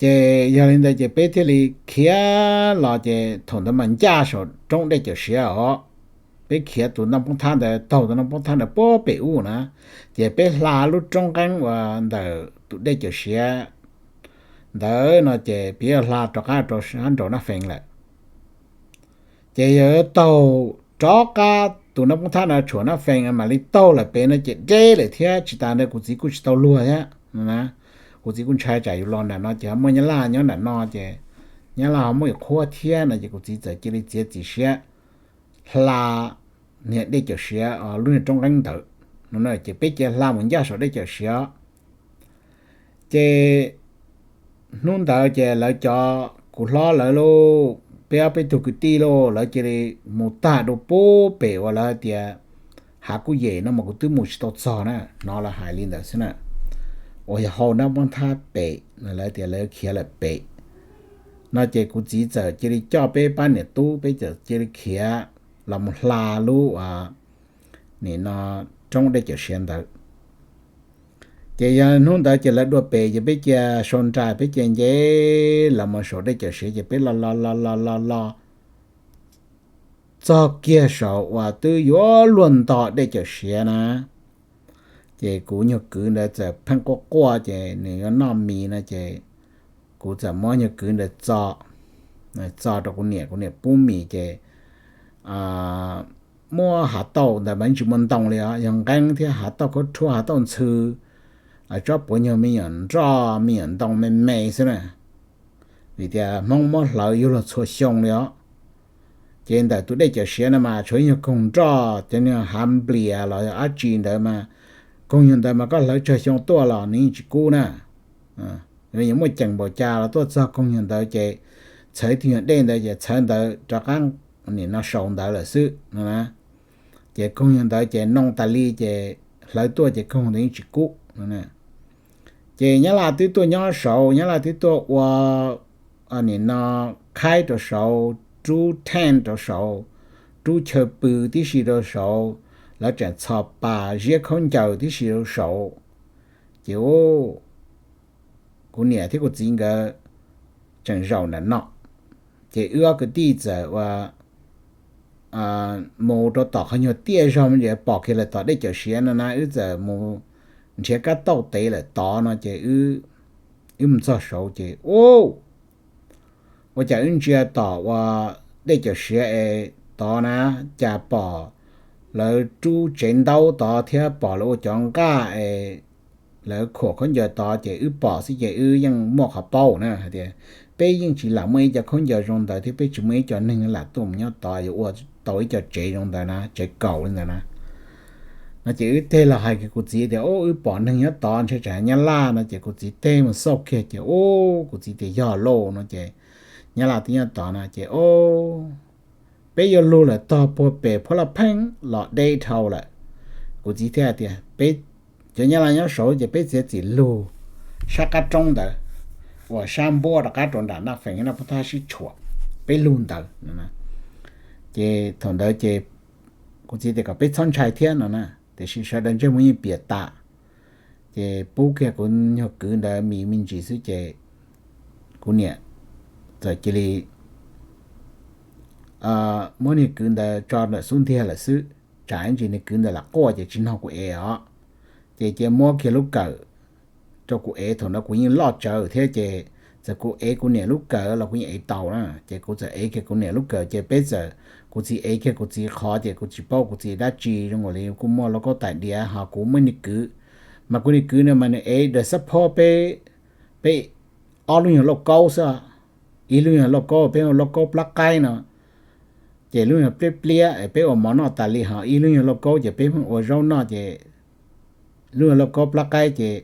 Ces yog li ntawd ces peb thiaj li khiav los, ces thaum ntawd mas ncaj saum roob Dej Cawm Siav os. Peb khiav tus Naj Poob Thab ntawd, taug tus Naj Poob Thab ntawd puag pem ub na, ces peb hla lub roob nqeeb uas ntawm tus Dej Cawm Siav ntawd no ces peb yuav hla rov qab rau sab nraum Naj Fees lawm. Ces yog taug rov qab tus Naj Poob Thab no tshuam Naj Fees mam li taug lawm pem no ces deb lawm thiab. Tsis tas ntawd kuv txiv kuj tsis tau luag thiab. Kuv txiv kuj ntshai tsam yus los nram no ces ho muaj nyab laj nyob nram no ces nyab laj ho muaj ib qhuab thiab no ces kuv txiv txawm cia li txiav txim siab hla niag Dej Cawm Siav lub niag roob nqeeb ntawd no, ces peb cia hla mus ncaj saum Dej Cawm Siav. Ces hnub ntawd ces lawv cov, kuv hlob lawv lauj, peb ob peb tug kwv tij lauj, lawv cia li mus tag rau puag pem uas lawv hais tias Hav Kuj Yem no mas kuv twb mus tsis tau txog na, hnov lawv hais li ntawd xwb na. Uas yog hauv Naj Poob Thab pem, lawv tias lawv khiav lawm pem no ces kuv txiv txawm cia li coj peb pab niam tub, peb txawm cia li khiav los mus hla lub, nim no, roob Dej Cawm Siav ntawd. Ces yog hnub ntawd ces lawv dua pem ces peb cia sau nra, peb cia nce los mus saum Dej Cawm Siav ces peb los los los los los los txog kiag saum uas twb yuav luag nto Dej Cawm Siav na. Ces kuv nyuag kwv ntawd txawm pheej quaj quaj ces nws yuav noj mis no ces kuv txawm muab nyuag kwv ntawd txo, txo rau kuv niam, kuv niam pub mis ces muab hav tauj ntawd mas tsis muaj ntoo li os, yog nqeeb thiab hav tauj khaub rhuab, hav tauj ntxhw, tsob puav nyuag me nyuam nroj me nyuam ntoo me me xwb na. Vim tias Hmoob muab hlawv yuav luag txhua xyoo li os. Ces ntawm tus Dej Cawm Siav no mas tshuav ib nyuag koog nroj, cov niag hav nplias los yog dab tsi ntawd mas, koog nyuag ntawd mas koj hlawv tsawg xyoo tuaj los nws yeej tsis kub na. Yuav muaj ceem npaum cas los tuaj txog koog nyuag ntawd ces txhawv ib tug nyuag dej ntawd ces txhawv ntawd rov qab nim no saud ntawd lawm xwb no. Ces koog nyuag ntawd ces noo tas li ces hlawv tuaj ces koog ntawd yeej tsis kub. Ces Nyab Laj twb tuaj nyob saud, Nyab Laj twb tuaj ua nim no khaib rau saud, rub theej rau saud, rub chaw pw tib si rau saud, lawv tseem txhos pas ziab khaub ncaws tib si rau saud. Ces kuv niam thiab kuv txiv nkawd tseem zaum nram no, ces wb ob kwv tij txawm ua mus rau tom qhov nyuag tiaj zog me ntsis pom kiag lawm tom Dej Cawm Siav no na, wb txawm mus nrhiav kab tauj tev lawm tod no ces wb mus txog saud ces ua cas wb ntsia tom ua Dej Cawm Siav es tod na, cas pom lawv rub tsev ntaub tod thiab pom lawv ua cov nqaj es lawv khuam khaub ncaws tod ces wb pom xwb ces wb yeej muaj qhov paub na hais tias peb yeej tsis lam muaj ib co khaub ncaws zoo ntawd thiab peb tsis muaj ib co neeg lam tuaj mus nyob tod yuav ua tau ib co tsev zoo ntawd na, tsev kaum li ntawd na. No ces wb teg los hais kiag kuv txiv tias, Ub, wb pom neeg nyob tod ntshe tsam nyab laj no. Ces kuv txiv teg mus xauj kiag ces, Ub, kuv txiv tias, Yog lauj, no ces nyab laj twb nyob tod no ces, Ub, peb yuav lug lawm tog puag pem Phuab Laj Pheej los deb dhau lawm. Kuv txiv thiaj tias, Peb, cov nyab laj nyob saud ces peb txiav txim lug sab qab roob ntawd uas sab npuab rov qab rau nram Naj Feem Naj Poob Thab sib tshuam, peb lug ntawd. Ces thaum ntawd ces kuv txiv tias kom peb txhob ntshai thiab no na, tiam sis sawv daws ntsej muag yeej piam tas. Ces pub kiag kuv nyuag kwv ntawd me me ntsis xwb ces kuv niam txawm cia li muab niag kwv ntawd tso ntawm xub ntiag lawm xwb, tsam ib ntsis niag kwv ntawd lam quaj ces tsis nrog kuv ev os. Ces cia muab kiag lub kawm rau kuv ev, thaum ntawd kuv yeej loj tsawv thiab ces txawm kuv ev kuv niam lub kawm los kuv yeej ev tau na. Ces kuv txawm ev kiag kuv niam lub kawm ces peb txawm, kuv txiv ev kiag kuv txiv qhov ces kuv tsis paub kuv txiv dab tsi zoo nkaus li kuj muaj lauj kaub tais diav ho kuv muaj niag kwv, mas kuv niag kwv no mas nws ev daws xab phob peb, peb ob lub nyuag lauj kaub xwb, ib lub nyuag lauj kaub peb hu lauj kaub plab qaib no, ces lub nyuag pliab pliab peb ua mov noj tas li, ho ib lub nyuag lauj kaub ces peb pheej ua zaub noj ces lub nyuag lauj kaub plab qaib ces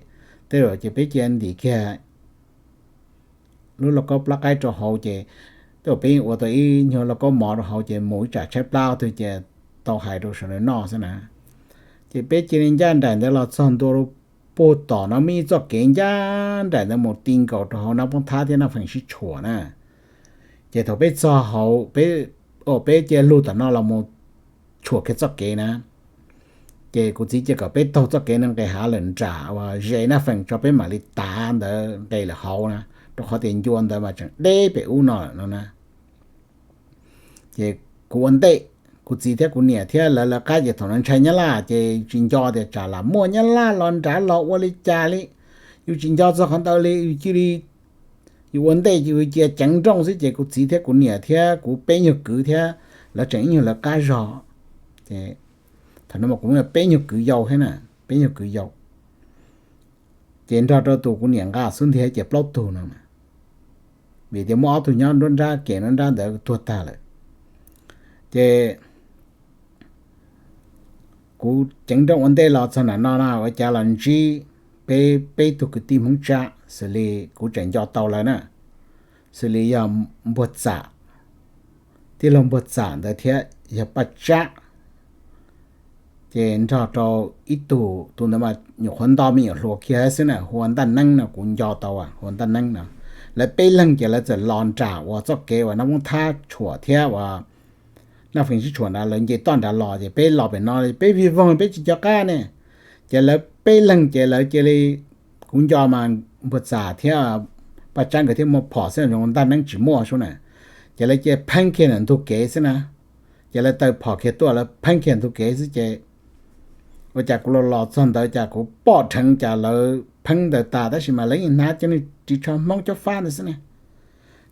tej zaum ces peb cia ntim kiag lub lauj kaub plab qaib rau hauv ces tej zaum peb yeej ua tau ib nyuag lauj kaub mov rau hauv ces mus ib tsam tshaib plab twg ces tau hais rau sawv daws noj xwb na. Ces peb cia li ncaj nraim ntawd los txog ntua puag tom no muaj ib txoj kev ncaj nraim ntawd mus ti nkaus rau hauv Naj Poob Thab thiab Naj Feem sib tshuam na. Ces thaum peb txog hauv, peb, peb cia lug tom no los mus tshuam kiag txoj kev na. Ces kuv txiv cia kom peb taug txoj kev no nqes hav lawm nram uas ze Naj Feem tso peb mam li tav ntawd nqes lawm hauv na, rau qhov tias ncua ntawd mas tseem deb pem ub no lawm no na. Ces kuv ua ntej, kuv txiv thiab kuv niam thiab lawv lawv qab ces thaum no ntshai nyab laj ces tsis nco tias tsam lam muaj nyab laj los nrad los ua li cas li. Yus tsis nco txog qhov ntawd li, yus cia li, yus ua ntej ces yus cia ceev nrooj xwb ces kuv txiv thiab kuv niam thiab kuv peb nyuag kwv thiab lawv tseem ib nyuag lawv qab zog. Ces thaum no mas kuv muaj peb nyuag kwv yau thiab na, peb nyuag kwv yau. Ces nrog rau tus kuv niam nqa xub ntiag ces plaub tug no, vim tias muaj ob tug nyob nruab nrab kem nruab nrab ntawd tuag tag lawm. Ces kuv ceev nrooj ua ntej los txog nram no na ua cas los ntsib peb peb tug kwv tij Hmoob Tsab xws li kuv tseem nco tau lawv na, xws li yog Npuag Txam, tij laug Npuag Txam ntawd thiab yog Paj Tsab. Ces nrog rau ib tug, tus ntawd mas nyuam qhuav nto me nyuam hluas kiag xwb na, hu ua Ntaj Neeb no, kuv nco tau hu ua Ntaj Neeb no. Lawv peb leeg ces lawv txawm los nram uas txoj kev uas Naj Poob Thab tshuam thiab uas Naj Feem sib tshuam ntawd, lawv nce toj nrad los ces peb los pem no peb vij voog peb tsis nco qab ne. Ces lawv peb leeg ces lawv cia li, kuv nco mas Npuag Txam thiab Paj Tsab nkawd thiaj muaj phom xwb, zoo Ntaj Neeb tsis muaj sub na. Ces lawv cia pheeb kiag ntawm ntug kev xwb na. Ces lawv taw phom kiag tuaj lawv pheeb kiag ntug kev xwb ces ua cas kuv los los txog ntawd cas kuv pom dheev cas lawv pheeb ntawd tas tab sis mas lawv yeej hnav cov niag ris tsho Hmoob cob fab ntawd xwb ne.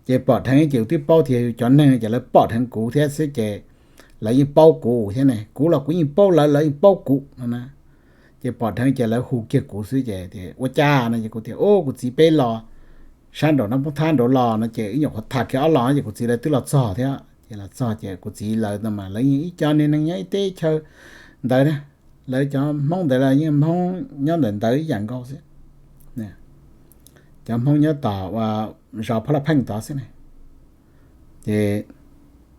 Ces pom dheev ces kuv twb paub tias yus cov neeg ces lawv pom dheev kuv thiab xwb ces lawv yeej paub kuv thiab ne, kuv los kuv yeej paub lawv, lawv yeej paub kuv no na. Ces pom dheev ces lawv hu kiag kuv xwb ces ua cas no ces kuv tias, Ub, kuv txiv peb los sab nraum Naj Poob Thab nraud los no ces ib nyuam qhuav tham kiag ob los ces kuv txiv lawv twb los txog thiab. Ces los txog ces kuv txiv lawv no mas lawv yeej ib co niag neeg nyob ib teb chaws ntawd na, lawv cov Hmoob ntawd los yeej Hmoob nyob ntawm ntawd ib yam nkaus xwb, cov Hmoob nyob tom ua zos Phab Laj Pheej tod xwb ne. Ces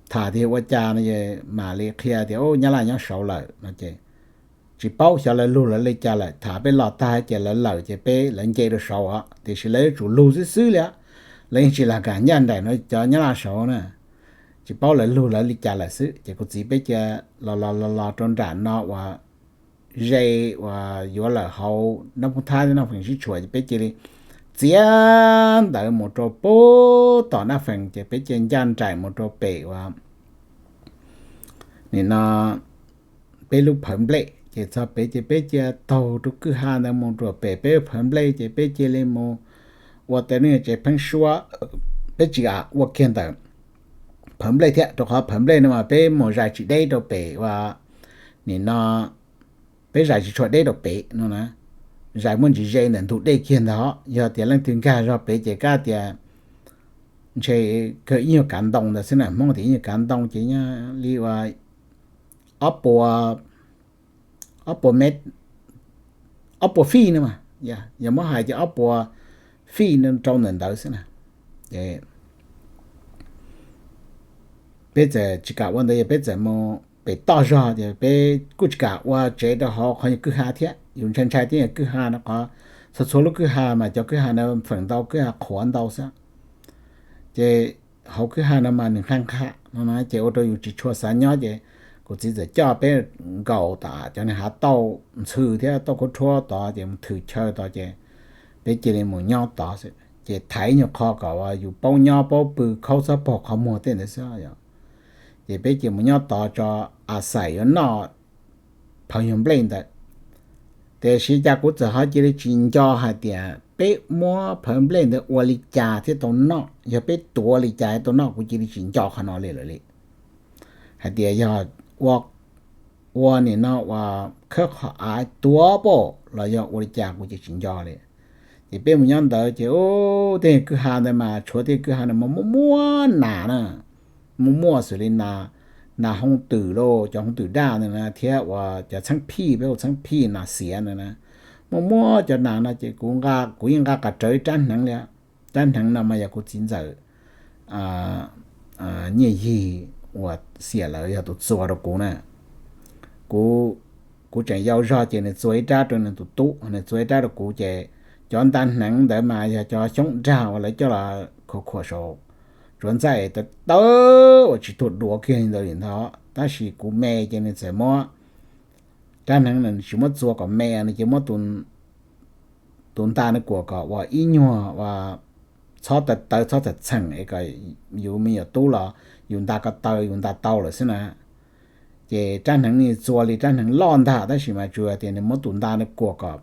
tham tias ua cas no es mam li qhia tias, Ub, nyab laj nyob saud lawm no ces tsis paub xyov lawv lug lawv li cas lawm, tham peb los tag ces lawv lawm ces peb lawv nce rau saud os, tiam sis lawv yuav tsum lug xwb xwb li os. Lawv yeej tsis lam kam ncaj nraim no cov nyab laj saud na. Tsis paub lawv lug lawv li cas lawm xwb ces kuv txiv peb cia los los los los rau nram no uas ze uas yuav lawm hauv Naj Poob Thab Naj Feem sib tshuam ces peb cia li txiav ntawd mus rau puag tom Naj Feem ces peb cia ncaj nraim mus rau pem uas nim no peb lub phawv nplej ces txog pem ces peb cia taug rau kwj ha ntawd mus rau pem peb lub phawv nplej ces peb cia li mus ua tej niag tsev pheeb suab, peb tsis kam ua kiag ntawm phawv nplej thiab rau qhov phawv nplej no mas peb mus zais tsis deb rau pem uas nim no peb zais tsis tshua deb rau pem no na. zais muaj ntsis ze ntawm ntug dej kiag ntag. Yog tias leej twg nkag zog pem ces kav tias ntshe kawg ib nyuag kav ntoo ntawd xwb na, Hmoob tias ib nyuag kav ntoo ces nyob li ua ob puas, ob puas met, ob puas fij no mas, yog muab hais ces ob puas fij rau ntawm ntawd xwb na. Peb txawm tsis kam ua ntawd, yog peb txawm mus pem toj zog ces peb kuj tsis kam ua tsev rau hauv qhov nyuag kwj ha thiab. Yus ntshai ntshai thiab, kwj ha no qhov txhua txhua lub kwj ha mas cov kwj ha no feem ntau kwj ha qhuav ntau xwb. Ces hauv kwj ha no mas nws qhaj qhaj no na, ces ua rau yus tsis tshua xav nyob ces kuv txiv txawm coj peb nkaum tom cov niag hav tauj ntxhw thiab tauj khaub rhuab tod ces mus thws chaw tod ces peb cia li mus nyob tod xwb. Ces thaiv nyuag qho kom yus paub nyob paub pw, khaub txhob paug qhov muag tej ntawd xwb. Ces peb cia mus nyob tod tso, a xais yuav noj phawv nyuag nplej ntawd. Tiam sis cas kuv txawm ho cia li tsis nco hais tias peb muab phawv nplej ntawd ua li cas thiaj tau noj, yog peb tuav li cas thiaj tau noj, kuv cia li tsis nco qhov no li lawm li. Hais tias yog ua, ua nim no ua khawb qhov av tuav pam los yog ua li cas kuv ces tsis nco li. Ces peb mus nyob ntawd ces tej kwj ha ntawd mas tshuav tej kwj ha no mas muaj muaj nas na, muaj muaj xws li nas hoob twm lauj, cov hoob twm daj ntawd na, thiab ua cov txheeb phij, peb hu txheeb phij nas xiav ntawd na, muaj muaj cov nas no ces kuv, kuv yeej nqa qas rawv ib rab hneev li. Rab hneev no mas yog kuv txiv ntxawm Nyiaj Yig uas xiam lawv yog tus txua rau kuv na. Kuv, kuv tseem yau zog ces nws txua ib rab rau nws tus tub, nws txua ib rab rau kuv ces cov nta hneev ntawd mas yog cov xyoob dag uas lawv coj los khuam khuam saum tsuav ntxaij tawv tawv uas tsis tuag duav kiag li ntawd li ntag. Tab sis kuv me ces nws txawm muab rab hneev no nws tsis muab txua kom me, nws ces muab tus nta no kuam kom ua ib nyuag ua txhob tawv tawv txhob txheem txheem es kom yus me nyuam tub los yus nta ko taw yus nta tau lawm xwb na. Ces rab hneev nws txua li rab hneev loj ntag tab sis mas tsuas tias nws muab tus nta no kuam kom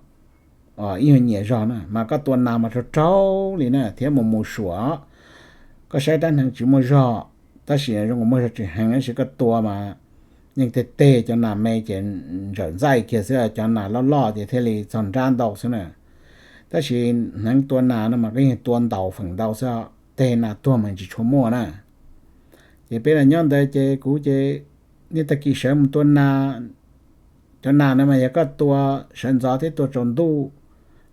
ib nyuag nyias zog na, mas koj tua nas mas raug raug li na thiab mus mus suam. Koj saib rab hneev tsis muaj zog tab sis zoo muaj zog tsis heev tab sis koj tua mas yeej teg teg cov nas me ces ntsawm ntxaij kiag xwb, cov nas loj loj ces thiaj li txog nrab ntau xwb na. Tab sis hneev tua nas no mas koj yeej tua ntaus feem ntau xwb, teg nas tuag mas tsis tshua muaj na. Ces peb los nyob ntawd ces kuv ces niaj tag kis sawv mus tua nas. Cov nas no mas yog koj tua sawv ntxov thiab tua tsaus ntuj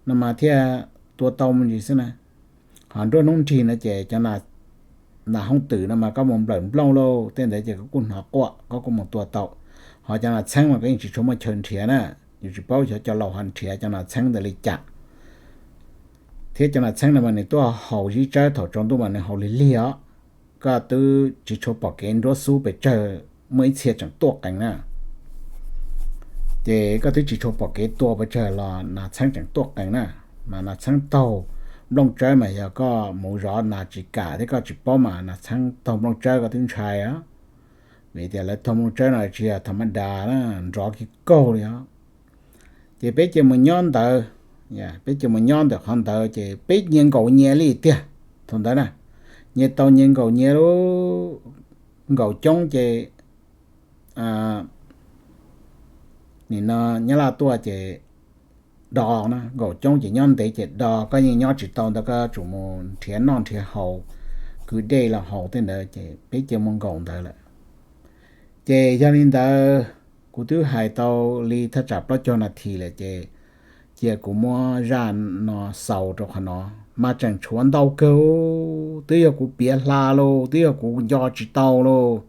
no mas thiaj tua tau me ntsis xwb na. Ho nruab hnub nrig no ces cov nas hoob twm no mas koj mus nplawm nplooj lauj tej ntawd ces koj kuj hnov quaj koj kuj mus tua tau. Ho cov nas txheeb mas koj yeej tsis tshua muaj chaw nrhiav na. Yus tsis paub xyov cov laus ho nrhiav cov nas txheeb ntawd li cas. Thiab cov nas txheeb no mas nws tuaj haus zib tsawb thaum tsaus ntuj mas nws haus lig lig os. Koj twb tsis tshua pom kev nruab xub pes tsawg, muaj ib txhia tseem tuaj qees na. Ces koj twb tsis tshua pom kev tua pes tsawg los nas txheeb tseem tuaj qees na. Mas nas txheeb taug nplooj tsawb mas yog koj mus zov nas tsis kam thiab koj tsis paub mas nas txheeb taug nplooj tsawb koj twb ntshai os. Vim tias lawv taug nplooj tsawb no tsis yog tham ma das na, nrov kiag kaug li os. Ces peb cia mus nyob ntawd, peb cia mus nyob ntawm qhov ntawd ces peb nyias nkaum nyias li tiag. Thaum ntawd na, nyias tau nyias nkaum nyias lub, nkaum coob ces nim no Nyab Laj tuaj ces do na, nkaum coob ces nyob ntev ces do, koj yeej nyob tsis tau ntawd koj tsum mus nrhiav noj nrhiav haus, kwv dej los haus tej ntawd ces peb cia mus nkaum ntawd lawm. Ces yog li ntawd, kuv twb hais tau li thaj tsam plaub caug nas this lawm ces cia kuv muab zaj no xaus rau qhov no. Mas tseem tshuav ntau kawg, twb yog kuv piav hla lauj, twb yog kuv nco tsis tau lauj.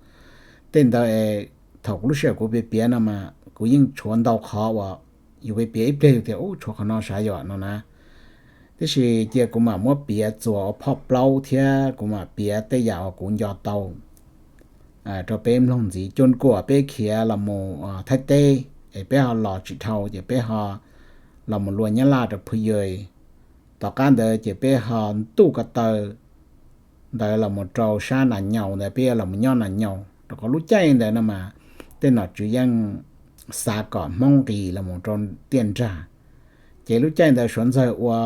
Tej ntawd es thaum kuv lub sij hawm kuv piav piav no mas kuv yeej tshuav ntau qhov uas yus piav piav ib pliag yus tias ub tshuav qhov no sav yom no na. Tiam sis cia kuv mam muab piav txuas ua phoj plaub thiab kuv mam piav tej yam uas kuv nco tau rau peb mloog ntxiv. Cua kuam peb khiav los mus Thaib teb es peb ho los tsis dhau ces peb ho los mus lua Nyab Laj rau Phu Yas. Tom qab ntawd ces peb ho ntuj ko taw ntawd los mus rau sab Nas Nyaus ntawd, peb los mus nyob Nas Nyaus rau qhov lub caij ntawd no mas tej nom tswv yeej xav kom Hmoob nqis los mus rau tiaj nrag. Ces lub caij ntawd Suav Ntxawg ua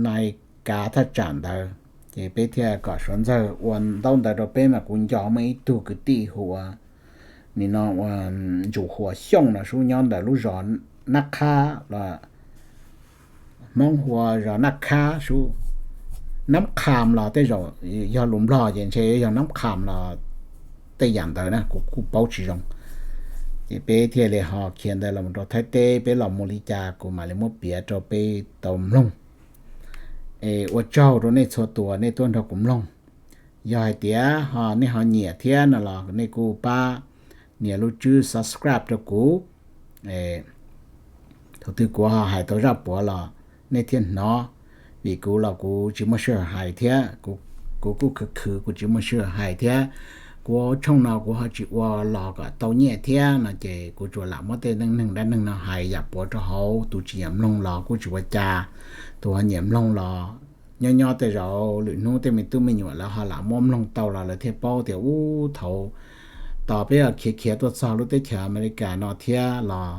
nai kav thaj tsam ntawd, ces peb thiaj kom Suav Ntxawg ua ntaub ntawv rau peb mas kuv nco muaj ib tug kwv tij hu ua, nim no ua Ntsum Huas Xyooj no sub nyob ntawm lub zos Nab Qhab los Hmoob hu ua zos Naj Khab sub, Nab Kham los tej zaum yog lus Nplog ces ntshe yog Nab Kham los tej yam ntawd na kuv kuj paub tsis zoo. Ces peb thiaj li ho khiav ntawd los rau Thaib teb, peb los mus li cas kuv mam li muab piav rau peb tau mloog. Es ua tsaug rau nej txhua tus nej tuaj nrog kuv mloog. Yog hais tias ho nej ho nyiam thiab no los nej kuj pab nias lub tswb subscribe rau kuv. Thaum twg kuv ho hais tau zaj puav los nej thiaj hnov, vim kuv los kuv tsis muaj sij hawm hais thiab, kuv kuj khwv khwv kuv tsis muaj sij hawm hais thiab. Kuv tshooj no kuv ho tsis ua los kom tau nyiaj thiab no ces kuv tsuas lam muab tej neej neeg dab neeg no hais yam puav rau hauv, tus tsis nyiam mloog los kuj tsis ua cas, tus ho nyiam mloog los nyob nyob tej zaum lwm hnub tej me tub me nyuam lawv ho lam muab mloog tau los lawv thiaj paub tias ub thaum tos peb khiav khiav tuaj txog lub teb chaws Amelikas no thiab los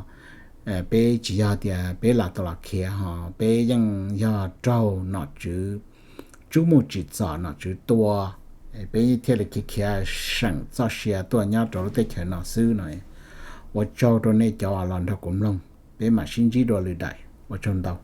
peb tsis yog tias peb lam tau los khiav ho, peb yeej yog raug nom tswv, tswv muaj tsim txom nom tswv tua, peb thiaj li khiav khiav seem txoj sia tuaj nyob rau lub teb chaws no xwb no. Ua tsaug rau nej cov los nrog kuv mloog, peb mam sib ntsib dua lwm daim, ua tsaug ntau.